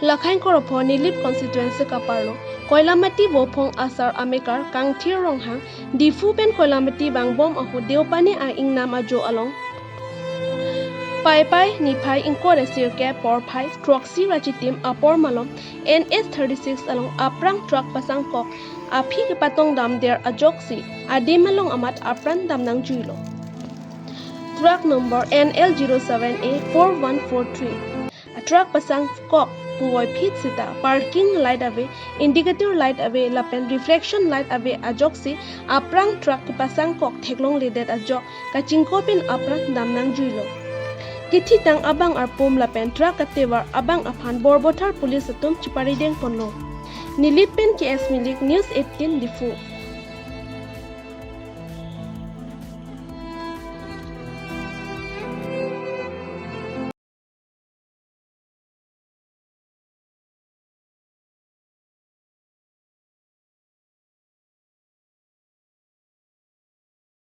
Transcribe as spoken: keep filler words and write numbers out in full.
Lakhang Korapho Nilip constituency kaparlo Koilamati Vophong asar amekar Kangthir Ronghang Diphu pen Koilamati vangbom ahut Deopani a-ingnam ajo along Paipai niphai ingkoi ra sirkep porphai throksi ra chitim apor malom N H thirty-six along aphrang truck pasangkok aphi kepatong damdet ajoksi adim along amat apran dam nangjuilo. Truck number N L zero seven A four one four three. Truck pasangkok puvoiphit seta parking light ave, indicator light ave lapen reflection light ave ajoksi aphrang truck kepasangkok theklongledet ajok kachingko pen apran dam nangjuilo. Kethitang abang arpum lapen truck katevar abang aphan Borbothar police atum cheparideng ponlo. Nilip pen K S Milik, News eighteen Diphu.